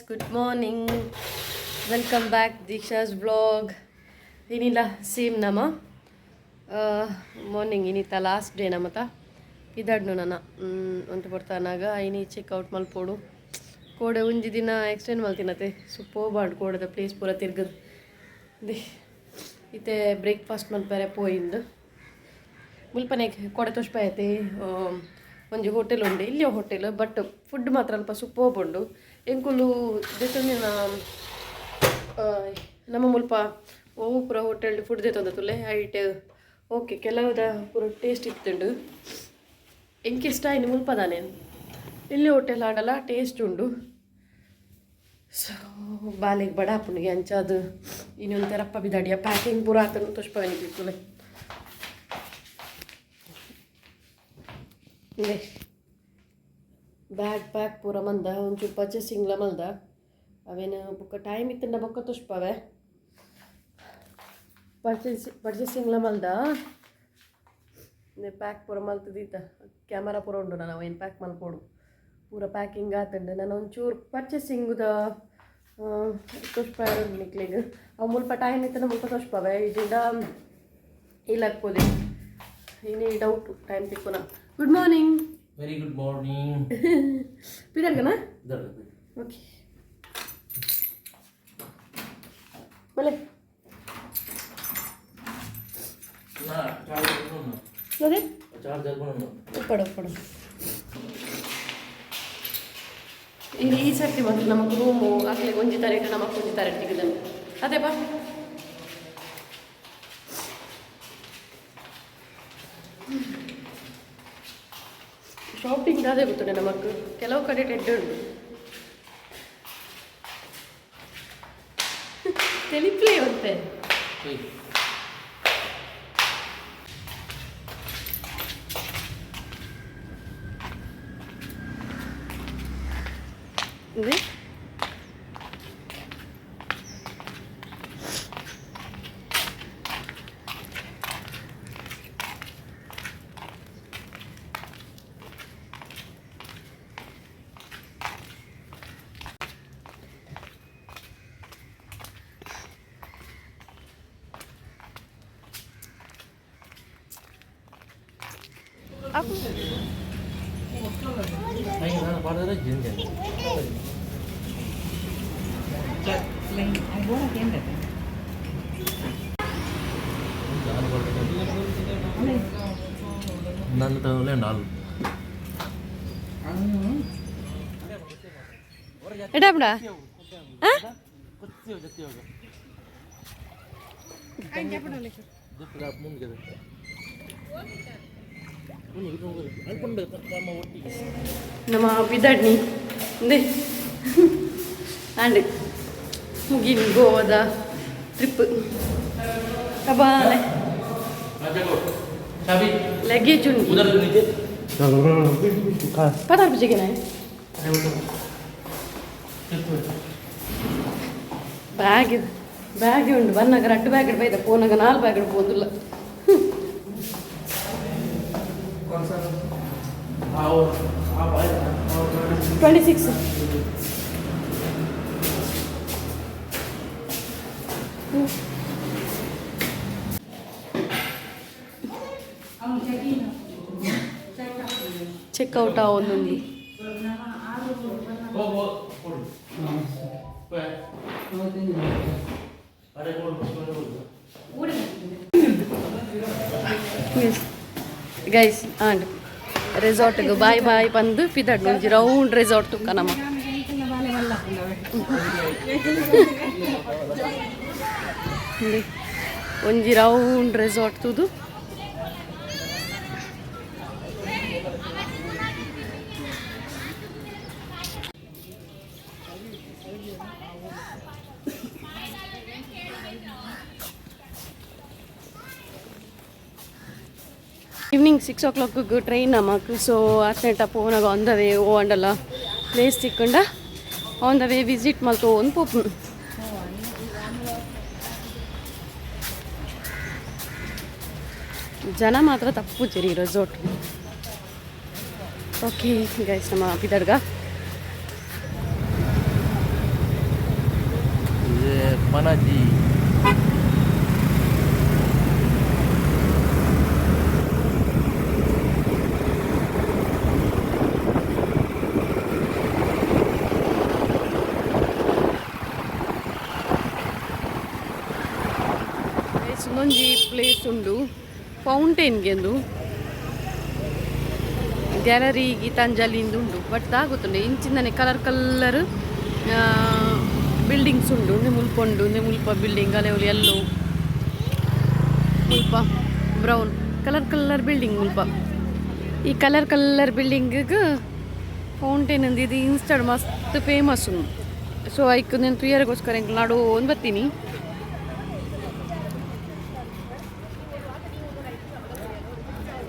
Good morning, welcome back Deeksha's vlog. ಏನಿಲ್ಲ, same ನಮ್ಮ morning. ಇನ್ನಿತ್ತ last day ನಮ್ಮತ ಪಿದಡ್ನು ನನ್ನ ಒಂತೆ ಪೊರ್ತಾನಾಗ ಇನಿ ಚೆಕ್ಔಟ್ ಮಲ್ಪೋಡು. ಕೋಡೆ ಒಂಜಿ ದಿನ ಎಕ್ಸ್ಟೆಂಡ್ ಮಲ್ತಿನತೆ. ಸೊ ಪೋಬಾಂಡ್, ಕೋಡೆದ ಪ್ಲೇಸ್ ಪೂರ ತಿರ್ಗದು. ಇತ್ತೆ ಬ್ರೇಕ್ಫಾಸ್ಟ್ ಮಲ್ಪರೆ ಪೋಯಿಂದು. ಮುಲ್ಪನೆ ಕೋಡೆ ತೋಜ್ಪಾಯತೆ, ಒಂಜಿ ಹೋಟೆಲ್ ಉಂಡು ಇಲ್ಲಿ. ಹೋಟೆಲ್, ಬಟ್ ಫುಡ್ ಮಾತ್ರ ಅಲ್ಪ ಸೂಪರ್ಬ್ ಉಂಡು. ಎಂಕುಲು ದೆತೊಂದಿನ ನಮ್ಮ ಮುಲ್ಪ ಒವು ಪೂರ ಹೋಟೆಲ್ ಫುಡ್ ದೆತೊಂದ ತುಲೆ, ಐಟ್ ಓಕೆ, ಕೆಲವುದ ಪೂರ ಟೇಸ್ಟ್ ಇತ್ತುಂಡು. ಎಂಕ್ ಇಷ್ಟ ಆಯ್ನಿ ಮುಲ್ಪ ದಾನೆ. ಇಲ್ಲಿ ಹೋಟೆಲ್ ಆಂಡಲ ಟೇಸ್ಟ್ ಉಂಡು. ಸೊ ಬಾಲೆಗ್ ಬಡ ಆಪುಂಡುಗೆ, ಅಂಚಾದ್ ಇನ್ನೊಂದು ರಪ್ಪ ಬಿದಾಡಿಯ. ಪ್ಯಾಕಿಂಗ್ ಪೂರ ಆತನು, ತೋಜ್ಪಾವೆ ತುಲೆ. ಇಂದೆ ಬ್ಯಾಗ್ ಪ್ಯಾಕ್ ಪೂರ ಮಂದ, ಒಂಚೂರು ಪರ್ಚೇಸಿಂಗ್ಲ ಮಲ್ದ. ಅವೇನು ಬೊಕ್ಕ ಟೈಮ್ ಇತ್ತಂಡ ಬೊಕ್ಕ ತೋಜ್ಪಾವೆ. ಪರ್ಚೇಸಿಂಗ್ಲ ಮಲ್ದ. ಇಂದೆ ಪ್ಯಾಕ್ ಪೂರ ಮಲ್ತದೀತ. ಕ್ಯಾಮರಾ ಪೂರ ಉಂಡು, ನಾನು ಅವೇನು ಪ್ಯಾಕ್ ಮಲ್ಪೊಡು. ಪೂರ ಪ್ಯಾಕಿಂಗ್ ಆತುಂಡು. ನಾನು ಒಂಚೂರು ಪರ್ಚೇಸಿಂಗ್ದ ತೋಜ್ಪಾಯರೆ ಉಂಡು ನಿಕ್ಲೆಗ್. ಅವು ಮುಲ್ಪ ಟೈಮ್ ಇತ್ತಂಡ ಮುಲ್ಪ ತೋಜ್ಪಾವೆ, ಇಜಿಂಡ ಇಲ್ಲಗ್ ಪೋದೆ. ಇನಿ ಡೌಟ್ ಟೈಮ್ ತಿಕ್ಕುನ. Good morning. Very good morning. ಪಿದರ್ಗನಾ? Okay, ಬಲೆ. ಅದೇ ಉಪ್ಪಡು ಉಪ್ಪಡು. ಈ ಈ ಸರ್ತಿ ಮಾತ್ರ ನಮಕ್ ರೂಮು ಅಕ್ಲೆಗ್ ಒಂಜಿ ತಾರೀಕು, ನಮಕ್ ಒಂಜಿ ತಾರೀಕು ತಿಕ್ಕುದನು ಅದೇ ಬಾ. ಶಾಪಿಂಗ್ ಅದೇ ಗೊತ್ತುಂಟು ನಮಕ್. ಕೆಲವು ಕಡೆ ಟೆಡ್ ಉಂಟು. ತೆಲಿಪ್ಲೇ ಅಂತೆ. ಇದೆ ಎಡಾಬಿಡ. ನಮ್ಮ ಬಿದಡ್ನಿ ಇಂದೆ ಆಂಡ್ ಮುಗಿನ್ ಗೋವಾದ ಟ್ರಿಪ್. ಕಬಾಲೆ ಲಗೇಜ್ ಉಂಡು. ಪದಾರ್ಥ ಜಿಗೆ ಬ್ಯಾಗ್ ಬ್ಯಾಗ್ ಉಂಡು. ಬನ್ನಾಗ ರಡ್ಡು ಬ್ಯಾಗ್ ಬೈದ, ಪೋನಾಗ ನಾಲ್ ಬ್ಯಾಗ್ ಪೋಂದುಲ್ಲ. 26. ಚೆಕ್ಔಟ್ ಆವೊಂದುಂಡು. ಗೈಸ್, ಆಂಡ್ ರೆಸಾರ್ಟ್ಗೆ ಬಾಯ್ ಬಾಯ್ ಬಂದು ಪಿದಡ್. ಒಂಜಿ ರೌಂಡ್ ರೆಸಾರ್ಟ್ ತುಕ್ಕ ನಮ್ಮ. ಇಂದೆ ಒಂಜಿ ರೌಂಡ್ ರೆಸಾರ್ಟ್ ತೂದು. ಈವ್ನಿಂಗ್ 6 ಓ ಕ್ಲಾಕ್ಗೆ ಟ್ರೈನ್ ನಮಕ್. ಸೊ ಆತ್ನೇಟ ಪೋನಾಗ ಆನ್ the way ಓ ಅಂಡಲ ಪ್ಲೇಸ್ ತಿಕ್ಕಂಡ ಆನ್ the way visit ಮಲ್ತೊಂದು ಪೋಪುನು. ಜನ ಮಾತ್ರ ತಪ್ಪುಜೆರ್ ಈ ರೆಸಾರ್ಟ್. ಓಕೆ ಗೈಸ್, ನಮ್ಮ ಪಿದಡ್ಗ. Panaji. ಒಂಜಿ ಪ್ಲೇಸ್ ಉಂಡು ಫೌಂಟೇನ್ಗೆಂದು ಗ್ಯಾಲರಿ ಗೀತಾಂಜಲಿ ಉಂಡು ಬಟ್ ದಾಗುತ್ತುಂಡು ಇಂಚಿಂದನೆ ಕಲರ್ ಕಲರ್ ಬಿಲ್ಡಿಂಗ್ಸ್ ಉಂಡು. ಒಂದೆ ಮುಲ್ಪ ಉಂಡು, ಒಂದೆ ಮುಲ್ಪ ಬಿಲ್ಡಿಂಗ್ ಅಲೆ ಎಲ್ಲೋ ಮುಲ್ಪ ಬ್ರೌನ್ ಕಲರ್ ಕಲರ್ ಬಿಲ್ಡಿಂಗ್ ಮುಲ್ಪ. ಈ ಕಲರ್ ಕಲರ್ ಬಿಲ್ಡಿಂಗ್ ಫೌಂಟೇನ್ ಅಂದು ಇದು ಇನ್ಸ್ಟಾಡ್ ಮಸ್ತ್ ಫೇಮಸ್ ಉಂಡು. ಸೊ ಐಕ್ నేను ತುಯ್ಯರಿಗೋಸ್ಕರ ಎಂಕ್ ನಾಡು ಒಂದು ಬತ್ತೀನಿ.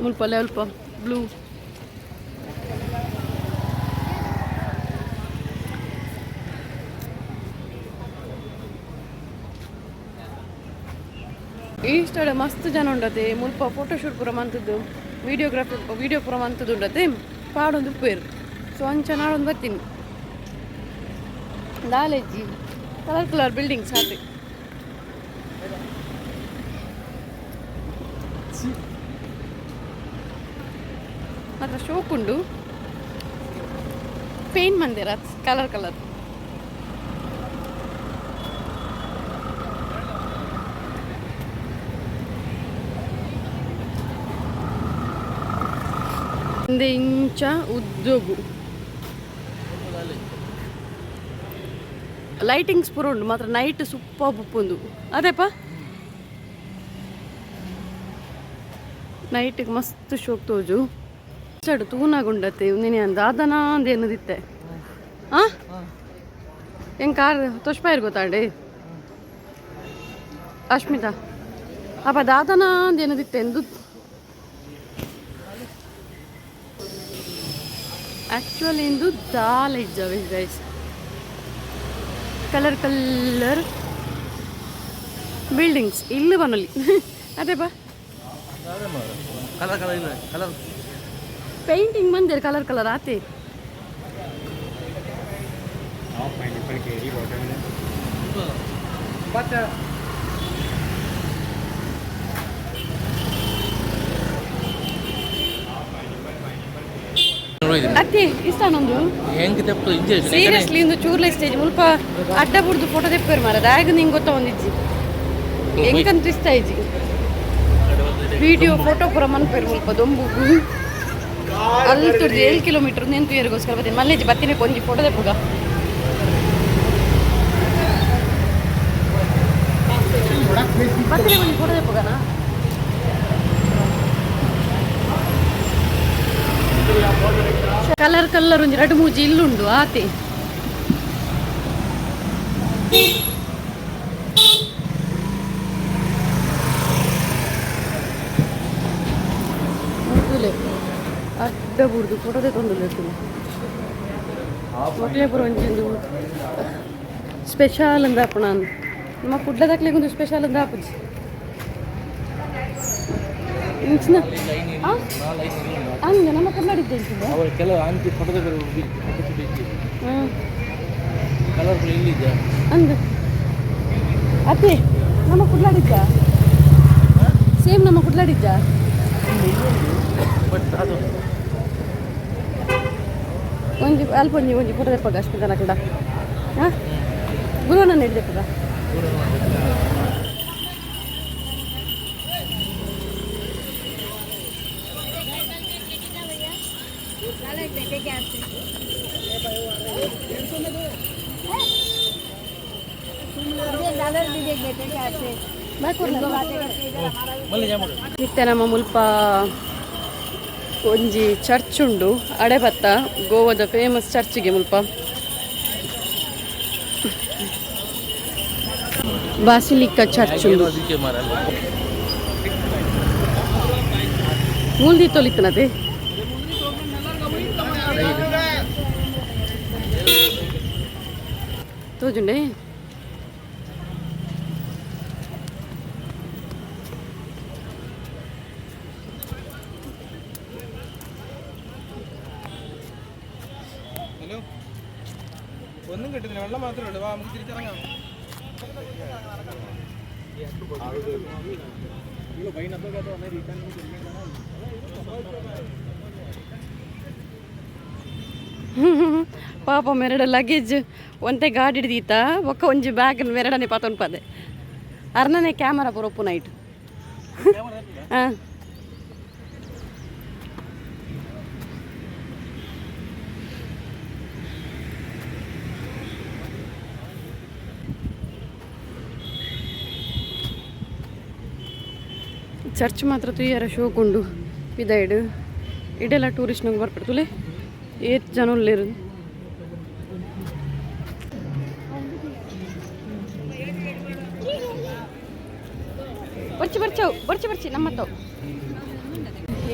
ಮುಲ್ಪ ಅಲ್ಪ ಬ್ಲೂ ಈಸ್ಟಡ ಮಸ್ತ್ ಜನ ಉಂಡತೆ. ಮುಲ್ಪ ಫೋಟೋಶೂಟ್ ಪೂರ ಮಂತದ್ದು, ವಿಡಿಯೋಗ್ರಫಿ ವಿಡಿಯೋ ಪೂರ ಮಂತದ್ದು ಉಂಡತೆ. ಪಾಡೊಂದು ಉಪ್ಪೇರು. ಸೊ ಅಂಚ ನಾಡೊಂದು ಬರ್ತೀನಿ. ದಾಲೆಜ್ಜಿ ಕಲರ್ ಕಲರ್ ಬಿಲ್ಡಿಂಗ್ಸ್ ಆತೆ. ಮಾತ್ರ ಶೋಕ್ ಉಂಡು. ಪೇಂಟ್ ಮಂದಿರ ಕಲರ್ ಕಲರ್. ಇಂಚ ಉದ್ದೋಗು ಲೈಟಿಂಗ್ಸ್ ಪೂರ ಉಂಡು ಮಾತ್ರ. Night super ಉಪ್ಪುಂದು. ಅದೇಪ ನೈಟಿಗೆ ಮಸ್ತ್ ಶೋಕ್ ತೋಜು. ಚಡು ತೂನಾಗುಂಡತೆ ಉಂದಿನಿ ಅಂದ ದಾದನ ಅಂದೇನದಿತ್ತೆ. ಆ ಹೆಂಗೆ ಕಾರ್ ತೊಷ್ಪಾಯಿರ್ ಗೊತ್ತಾಂಡೆ ಅಶ್ಮಿತಾ ಅಪ್ಪ ದಾದನ ಅಂದೇನದಿತ್ತೆ ಎಂದು. ಆ್ಯಕ್ಚುಲಿ ಇಂದು ದಾಲ್ ಇಜ್ಜವೆ ಗೈಸ್. ಕಲರ್ ಕಲರ್ ಬಿಲ್ಡಿಂಗ್ಸ್ ಇಲ್ಲಿ ಬನ್ನೊಲಿ. ಅದೇ ಬಾ ಕಲರ್ ಕಲರ್ ಇಲ್ಲ ಕಲರ್ ಪೇಂಟಿಂಗ್ ಮಂದಿರ ಕಲರ್ ಕಲರ್ ಆತೆ. ಅತ್ತೆ ಇಷ್ಟಾನೊಂದು ಹೆಂಗೆ ತೆಪ್ಪು ಇಂಜೆ. ಸೀರಿಯಸ್ಲಿ ಇಂದು ಚೂರ್ಲೆ ಸ್ಟೇಜ್ ಮುಲ್ಪ ಅಡ್ಡ ಬುಡ್ದು ಫೋಟೋ ತೆಪ್ಪೇರು ಮಾರ. ದಾಗ್ ನಿಂಗೆ ಗೊತ್ತ ಒಂದಿಜ್ಜಿ ಎಂಕಂತ ಇಷ್ಟ ಇಜ್ಜಿ. ವಿಡಿಯೋ ಫೋಟೋ ಪೂರ ಮನ್ಪೇರು ಮುಲ್ಪ ದೊಂಬು ಅಲ್ತುರ್ದು 7 ಕಿಲೋಮೀಟರ್ ನೆಂತು ಏರಿಗೋಸ್ಕರ ಬತ್ತೀನಿ. ಮಲ್ಲೇಜಿ ಬತ್ತಿನ ಒಂಜಿ ಫೋಟೋ ತೆಪ್ಪುಗ. ಬತ್ತಿನ ಒಂಜಿ ಫೋಟೋ ತೆಪ್ಪುಗನಾ? ಕಲರ್ ಕಲರ್ ಒಂಜಿ ರಡ್ಡು ಮೂಜಿ ಇಲ್ಲುಂಡು ಆತೆ. ಮುಗ್ದುಲೆ ಅಡ್ಡ ಬುಡ್ದು ಫೋಟೋ ತೆಗೊಂಡು ಮೊದಲೇ ಪೂರ ಒಂಜಿ ಸ್ಪೆಷಲ್ ಅಂದ ಆಪುಣ. ನಮ್ಮ ಕುಡ್ಲದಾಕ್ಲೆಗ್ ಒಂದು ಸ್ಪೆಷಲ್ ಅಂದ ಆಪುಜಿ ಇಂಚಿನ. ಅಂದ ನಮ್ಮ ಕುಡ್ಲಾಡಿದ್ದೆ ಇಂಚಿನ. ಅವರು ಕೆಲವು ಅಂಚಿ ಫೋಟೋ ಕಲರ್ಫುಲ್ ಇಲ್ಲಿದೆ. ಅಂದ ಅತ್ತೆ ನಮ್ಮ ಕುಡ್ಲಾಡಿದ್ದ ಸೇಮ್ ನಮ್ಮ ಕುಡ್ಲಾಡಿದ್ದ. ಬಟ್ ಅದು ಒಂಜಿ ಅಲ್ಪ ಒಂಜಿ ಒಂಜಿ ಫೋಟೋ ತೆಪ್ಪಗ ಅಷ್ಟು ಕಡ. ಹಾಂ ಗುರುವನ್ನ ಹಿಡ್ದೆಪ್ಪಗ. ಇತ್ತೆ ನಮ್ಮ ಮುಲ್ಪ ಒಂಜಿ ಚರ್ಚ್ ಉಂಡು ಅಡೆಬತ್ತ ಗೋವಾದ ಫೇಮಸ್ ಚರ್ಚಿಗೆ ಮುಲ್ಪ ಬಾಸಿಲಿಕಾ ಚರ್ಚ್ ಉಂಡು. ಅದಕ್ಕೆ ಮಾರಲ್ಲ. ಮೂಲ್ದಿ ತೊಲಿತನತೆ ತೋಜುಂಡೆ. ഹലോ, ഒന്നും കിട്ടുന്നില്ല, വെള്ളം മാത്രമേ ഉള്ളൂ. വാ, നമുക്ക് തിരിച്ചിറങ്ങാം. ಪಾಪ ಮೆರಡ ಲಗೇಜ್ ಒಂತೆ ಗಾಡಿ ಹಿಡ್ದೀತ ಒಕ್ಕ ಒಂಜಿ ಬ್ಯಾಗ್ ಮೆರಡನೆ ಪಾತೊನ್ ಪದೆ ಅರ್ನನೆ ಕ್ಯಾಮರಾ ಪೂರ ನೈಟ್. ಹಾಂ, ಚರ್ಚ್ ಮಾತ್ರ ತುಯ್ಯರ ಶೋಕುಂಡು ಪಿದೈಡ್. ಇಡೆಲ್ಲ ಟೂರಿಸ್ಟ್ ನಂಗೆ ಬರ್ಪಡೆ ತುಲೆ, ಏತ್ ಜನ ಉಲ್ಲೆರ್. ಬರ್ಚಿ ಬರ್ಚವು, ಬರ್ಚಿ ಬರ್ಚಿ ನಮ್ಮತ್ತವು.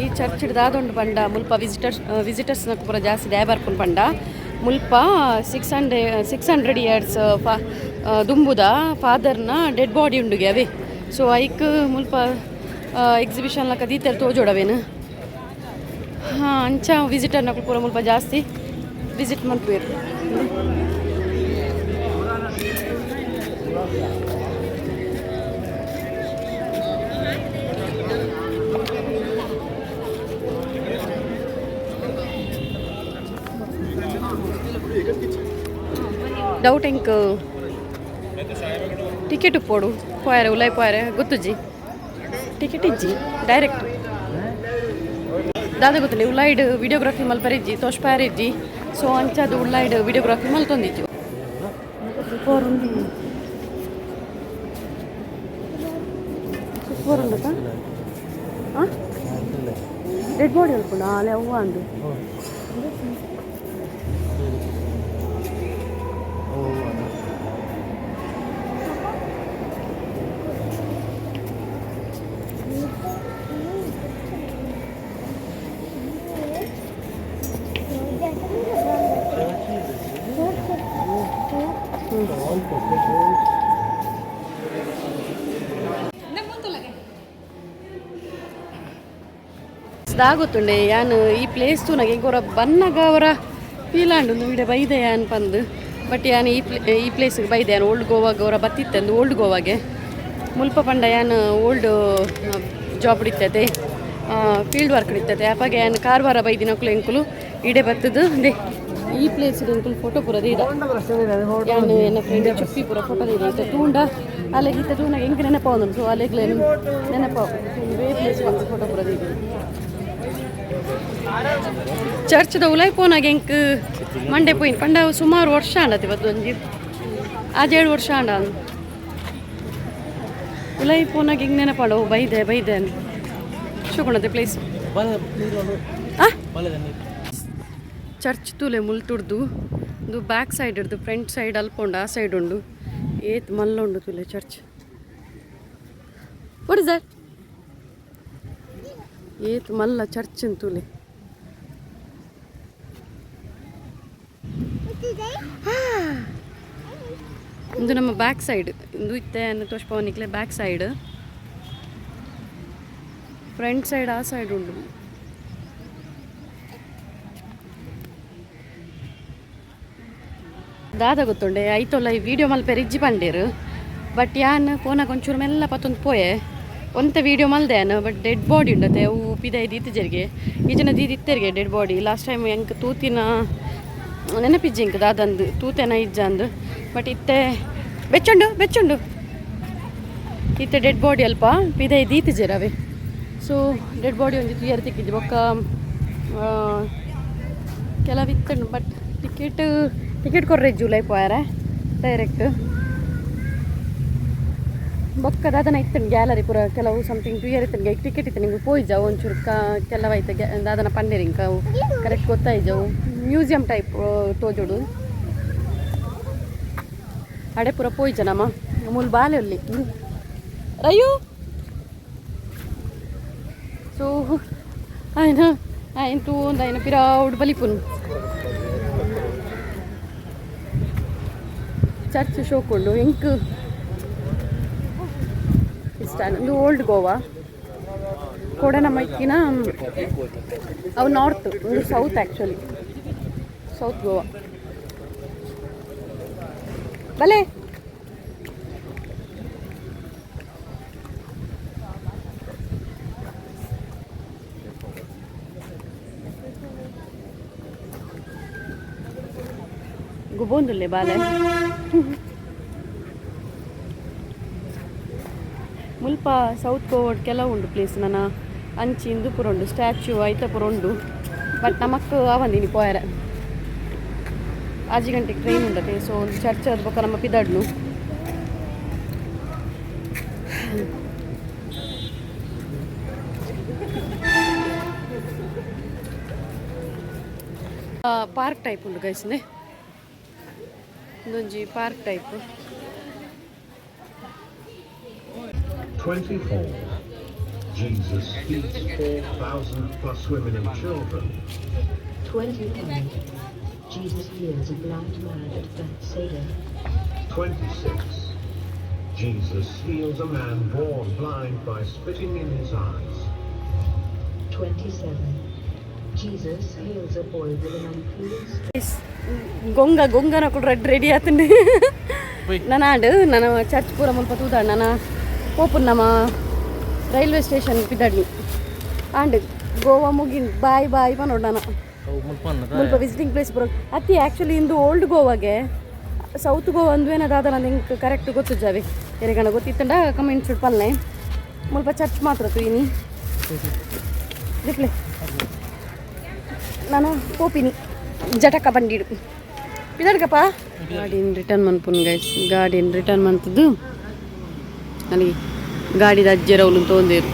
ಈ ಚರ್ಚ್ ದಾದೊಂಡು ಪಂಡ ಮುಲ್ಪ ವಿಸಿಟರ್ಸ್ ವಿಸಿಟರ್ಸ್ ಪೂರ ಜಾಸ್ತಿ ದಾಯ ಬರ್ಪುಂಡು ಪಂಡ ಮುಲ್ಪ 600 ಇಯರ್ಸ್ ದುಂಬುದ ಫಾದರ್ನ ಡೆಡ್ ಬಾಡಿ ಉಂಡುಗೆ ಅವೇ. ಸೊ ಐಕ್ ಮುಲ್ಪ ಎಕ್ಸಿಬಿಷನ್ ಲಕ ದೀತೆರ್ ತೋಜೋಡವೇನು. ಹಾಂ, ಅಂಚ ವಿಸಿಟರ್ನಕುಲು ಪೂರ ಮುಲ್ಪ ಜಾಸ್ತಿ ವಿಸಿಟ್ ಮಲ್ಪುವೆರ್. ಡೌಟ್ ಎಂಕ್ ಟಿಕೆಟ್ ಪೋಡು ಪೋಯರೆ ಉಲಾಯ್ ಪೋಯರೆ ಗೊತ್ತುಜ್ಜಿ, ಟಿಕೆಟ್ ಇಜ್ಜಿ ಡೈರೆಕ್ಟ್. ದಾದ ಗೊತ್ತಿಲ್ಲ, ಉಲಾಯ್ಡ್ ವಿಡಿಯೋಗ್ರಫಿ ಮಲ್ಪರೆ ಇಜ್ಜಿ, ತೋಷ್ಪಾಯರೆ ಇಜ್ಜಿ. ಸೊ ಅಂಚಾದ ಉಳ್ಳಾಯ್ಡ್ ವಿಡಿಯೋಗ್ರಫಿ ಮಲ್ತೊಂದಿಜ್ಜಿ. ಸೂಪರ್ ಉಂಡು, ಸೂಪರ್ ಉಂಡತ್ತ. ಹಾಂ, ಡೆಡ್ ಬಾಡಿ ಅಲ್ಪುಂಡು ಅಲೆ ಅವ್ವ ಅಂದು. ದಾಗೊತ್ತುಂಡೆ ಯಾನ್ ಈ ಪ್ಲೇಸ್ ತೂನಗ ಎಂಕ್ ಒರ ಬನ್ನಗ ಅವರ ಫೀಲ್ ಆಂಡ್ ಉಂದು ಇಡೆ ಬೈದೆ ಯಾನ್ ಪಂದ್. ಬಟ್ ಯಾನ್ ಈ ಪ್ಲೇಸ್ಗೆ ಬೈದೆ ಯಾನ್ ಓಲ್ಡ್ ಗೋವಾಗ್ ಅವರ ಬತ್ತಿತ್ತಂದು. ಓಲ್ಡ್ ಗೋವಾಗೆ ಮುಲ್ಪ ಪಂಡ ಯಾನ್ ಓಲ್ಡ್ ಜಾಬ್ ಇತ್ತತೆ, ಫೀಲ್ಡ್ ವರ್ಕ್ ಇತ್ತತೆ. ಅಪಗ ಯಾನ್ ಕಾರವಾರ ಬೈದಿನಕುಲು ಎಂಕುಲು ಇಡೆ ಬತ್ತದು. ಅಂದೆ ಈ ಪ್ಲೇಸ್ ಎಂಕುಲು ಫೋಟೋ ಪೂರ ದೀದ. ಯಾನ್ ಎನ್ನ ಫ್ರೆಂಡ್ ಚುಪ್ಪಿ ಪೂರ ಫೋಟೋ ದೀದ. ಇತ್ತೆ ತೂಂಡ ಅಲೆಗ್ ಇತ್ತೆ ತೂನಗ ಎಂಕ್ ನೆನಪಾವೊಂದುಂಡು. ಸೊ ಅಲೆಗ್ಲ ನೆನಪಾವು ವೇ ಪ್ಲೇಸ್ ಫೋಟೋ ಪೂರ ದೀದ. ಚರ್ಚ್ದ ಉಲಾಯ್ ಪೋನಾಗ ಎಂಕ್ ಮಂಡೆ ಪೋಯಿನ್ ಪಂಡ ಸುಮಾರು ವರ್ಷ ಆಂಡತಿ ಬತ್ತು, ಒಂಜಿ ಆಜೇಳು ವರ್ಷ ಆಂಡ. ಉಲಾಯ್ ಪೋನಾಗ ಹಿಂಗೆ ನೆನಪಾಂಡ, ಓ ಬೈದೆ ಬೈದೆ ಅಂದ್. ಶೋಕುಂಡತೆ ಪ್ಲೇಸ್. ಚರ್ಚ್ ತೂಲೆ ಮುಲ್ತುಡ್ದು ಇದು ಬ್ಯಾಕ್ ಸೈಡ್ ಇಡ್ದು ಫ್ರಂಟ್ ಸೈಡ್ ಅಲ್ಪ ಉಂಡು, ಆ ಸೈಡ್ ಉಂಡು. ಏತ್ ಮಲ್ಲ ಉಂಡು ತೂಲೆ ಚರ್ಚ್. What is that? ಏತ್ ಮಲ್ಲ ಚರ್ಚ್ ತೂಲೆ. ಇಂದು ನಮ್ಮ ಬ್ಯಾಕ್ ಸೈಡ್ ಇಂದು ಇತ್ತೆ ತೋಷ್ಪವನಿಕ್ಲೆ ಬ್ಯಾಕ್ ಸೈಡ್. ಫ್ರಂಟ್ ಸೈಡ್ ಆ ಸೈಡ್ ಉಂಡು. ದಾದ ಗೊತ್ತುಂಡೆ ಐತೊಲ್ಲ ಈ ವಿಡಿಯೋ ಮಲ್ಪೆರ್ ಇಜ್ಜಿ ಪಂಡೇರು. ಬಟ್ ಯಾನ್ ಪೋನಾಗ ಒಂಚೂರು ಮೆಲ್ಲ ಪತ್ತೊಂದು ಪೋಯೆ, ಒಂತೆ ವಿಡಿಯೋ ಮಲ್ದೆ ಯಾನ್. ಬಟ್ ಡೆಡ್ ಬಾಡಿ ಉಂಡತೆ ಅವು ಪಿದೈ ದೀತಿಜೆರಿಗೆ, ಈ ಜನ ದೀದಿತ್ತೆರಿಗೆ ಡೆಡ್ ಬಾಡಿ. ಲಾಸ್ಟ್ ಟೈಮ್ ಎಂಕ್ ತೂತಿನ ನೆನಪಿಜ್ಜಿ ಎಂಕ್ ದಾದಂದು ತೂತೆನ ಇಜ್ಜ ಅಂದು. ಬಟ್ ಇತ್ತೆ ಬೆಚ್ಚುಂಡು ಬೆಚ್ಚುಂಡು ಇತ್ತೆ ಡೆಡ್ ಬಾಡಿ ಅಲ್ಪ ಪಿದೈ ದೀತಿಜೆರ್ ಅವೇ. ಸೊ ಡೆಡ್ ಬಾಡಿ ಒಂಜಿ ತುಯರ್ ತಿಕ್ಕಿದ್ದಿ ಬೊಕ್ಕ ಕೆಲವಿತ್ತುಂಡು. ಬಟ್ ಟಿಕೆಟ್ ಟಿಕೆಟ್ ಕೊರ್ರೆ ಜುಲೈ ಪೋಯರೆ ಡೈರೆಕ್ಟ್. ಬೊಕ್ಕ ದಾದನ ಇತ್ತುಂಡು ಗ್ಯಾಲರಿ ಪೂರ ಕೆಲವು ಸಮಥಿಂಗ್ ತುಯರ್ ಇತ್ತುಂಡು. ಟಿಕೆಟ್ ಇತ್ತು ನಿಂಗೆ ಪೋಯಿಜಾವು ಒಂಚೂರು ಕೆಲವೈತೆ ದಾದನ ಪಂಡೇರು ಇಂಕ ಅವು ಕರೆಕ್ಟ್ ಗೊತ್ತಾಯಿಜವು. ಮ್ಯೂಸಿಯಂ ಟೈಪ್ ತೋಜೋಡು ಅಡೆ ಪೂರ ಪೋಯಿಜ ನಮ್ಮ ಮೂಲು ಬಾಲೆ ಉಲ್ಲಿ ರಯ್ಯು. ಸೊ ಆಯ್ನ ಆಯ್ನ ತೂಂದು ಆಯ್ನ ಪಿರಾವುಡು ಬಲಿಪುನು. ಚರ್ಚ್ ಶೋಕುಂಡು ಎಂಕ್ ಇಷ್ಟ. ಇದು ಓಲ್ಡ್ ಗೋವಾ ಕೂಡ ನಮ್ಮ ಇಕ್ಕಿನ ಅವು ನಾರ್ತ್, ಒಂದು ಸೌತ್ ಆ್ಯಕ್ಚುಲಿ ಸೌತ್ ಗೋವಾ. ಬಲೆ. ಗೊಬ್ಬೊಂದುಲ್ಲೆ ಬಾಲೆ ಮುಲ್ಪ ಸೌತ್ ಗೋವಾಡ್ ಕೆಲವು ಉಂಡು ಪ್ಲೇಸ್ ನನ್ನ ಅಂಚಿ ಇಂದು ಪೂರ ಉಂಡು ಸ್ಟ್ಯಾಚ್ಯೂ ಐತ ಪೂರ ಉಂಡು ಬಟ್ ನಮಕ್ ಆವಂದಿನಿ ಪೋಯರೆ ಆಜಿ ಗಂಟೆಗೆ ಟ್ರೈನ್ ಉಂಡತೆ ಸೊ ಒಂದು ಚರ್ಚ್ ಅದು ಬೊಕ್ಕ ನಮ್ಮ ಪಿದಾಡ್ನು ಪಾರ್ಕ್ ಟೈಪ್ ಉಂಡು ಗೈಸ್ನೆ ಒಂದೊಂಜಿ park type. 24. Jesus feeds 4,000 plus women and children. 25. Jesus heals a blind man at Bethsaida. 26. Jesus heals a man born blind by spitting in his eyes. 27. Jesus heals a boy with an unclean spirit. ಗೊಂಗ ಗೊಂಗನ ಕೂಡ ready ಆತಂಡು. ನನಾಡು ನನ್ನ church ಪೂರ ಮುಲ್ಪ ತೂದಾಡ್ ನನ್ನ ಪೋಪುನ್ ನಮ್ಮ railway station ಪಿದಡ್ನಿ ಆಂಡ್ Goa ಮುಗಿನ್ boy boy ಪನೋಡು ನಾನು. ಅವು ಮುಲ್ಪ. ಮುಲ್ಪ ವಿಸಿಟಿಂಗ್ ಪ್ಲೇಸ್ ಬರೋ ಅತ್ತಿ ಆ್ಯಕ್ಚುಲಿ ಇಂದು ಓಲ್ಡ್ ಗೋವಾಗೆ ಸೌತ್ ಗೋವಾ ಅಂದ್ವೇನ ದಾದ ನಂಗೆ ಹಿಂಗೆ ಕರೆಕ್ಟ್ ಗೊತ್ತಿದ್ದಾವೆ ಎರೆಗಣ ಗೊತ್ತಿತ್ತಂಡ ಕಮೆಂಟ್ಸ್ ಪಲ್ಲೆ. ಮುಲ್ಪ ಚರ್ಚ್ ಮಾತ್ರ ತೂಯಿನಿ ದಿಪ್ಲೆ. ನಾನು ಪೋಪಿನಿ ಜಟಕ ಬಂಡಿಡು ಪಿದಡ್ಕಪ್ಪ ಗಾಡಿನ ರಿಟರ್ನ್ ಮನ್ಪುನ್ ಗೈಸ್. ಗಾಡಿನ ರಿಟರ್ನ್ ಮಂತದ್ದು ನನಗೆ ಗಾಡಿದ ಅಜ್ಜರವ್ಲು ತೊಂದೇರು.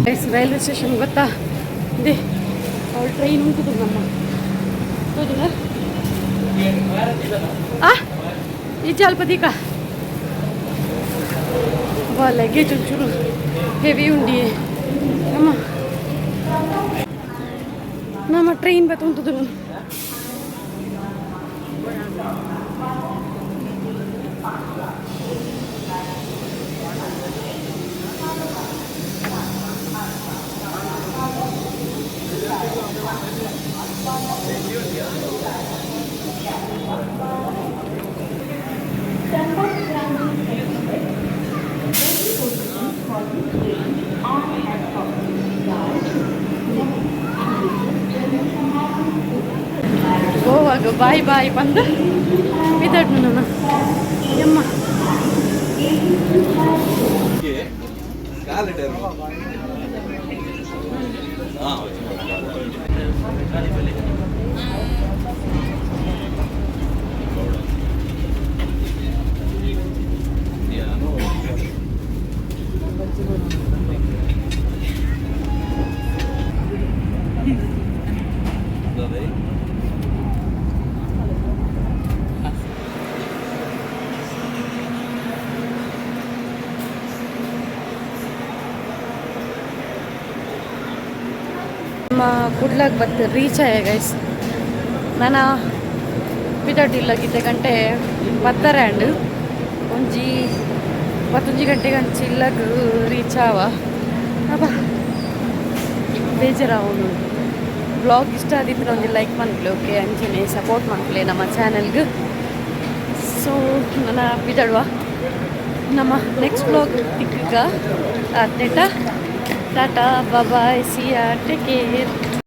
Guys railway station ಗೊತ್ತಾ ಇದೆ ಅವಳು ಟ್ರೈನ್ ಉಂಟು ನಮ್ಮ ತೋಜುನ ಆ ಈ ಅಲ್ಪ ದೀಕ ಬಾ ಲಗೇಜ್ ಒಂಚೂರು ಹೆವಿ ಉಂಡಿ ನಮ್ಮ ನಮ್ಮ ಟ್ರೈನ್ ಬತ್ತ ಉಂಟು. ಗೋವಾಗ ಬಾಯ್ ಬಾಯ್ ಬಂದು ಬಿದ್ದಾಡ್ನು ನಾನು ಯಮ್ಮ. ನಮ್ಮ ಕುಡ್ಲಾಗ ಬತ್ತು ರೀಚ್ ಆಯ ಗೈಸ್. ನಾನು ಪಿದಡ್ಡಿಲ್ಲ ಗೀತೆ ಗಂಟೆ ಪತ್ತರ ಆಂಡ್ ಒಂಜಿ ಪತ್ತೊಂಜಿ ಗಂಟೆಗೆ ಅಂಚಿ ಇಲ್ಲಗ್ ರೀಚ್ ಆವ. ಅಬ್ಬಾ, ಬೇಜಾರಾವನು. ಬ್ಲಾಗ್ ಇಷ್ಟ ಆದಿತ್ತು ಒಂಜಿ ಲೈಕ್ ಮನ್ಪುಲೆ, ಓಕೆ? ಅಂಚನೆ ಸಪೋರ್ಟ್ ಮನ್ಪುಲೆ ನಮ್ಮ ಚಾನಲ್ಗೆ. ಸೊ ನನ್ನ ಬಿದಡ್ವ ನಮ್ಮ ನೆಕ್ಸ್ಟ್ ಬ್ಲಾಗ್ ತಿಕ್ಕ. ಆತ್ನೇಟ, tata, bye, see ya, take care.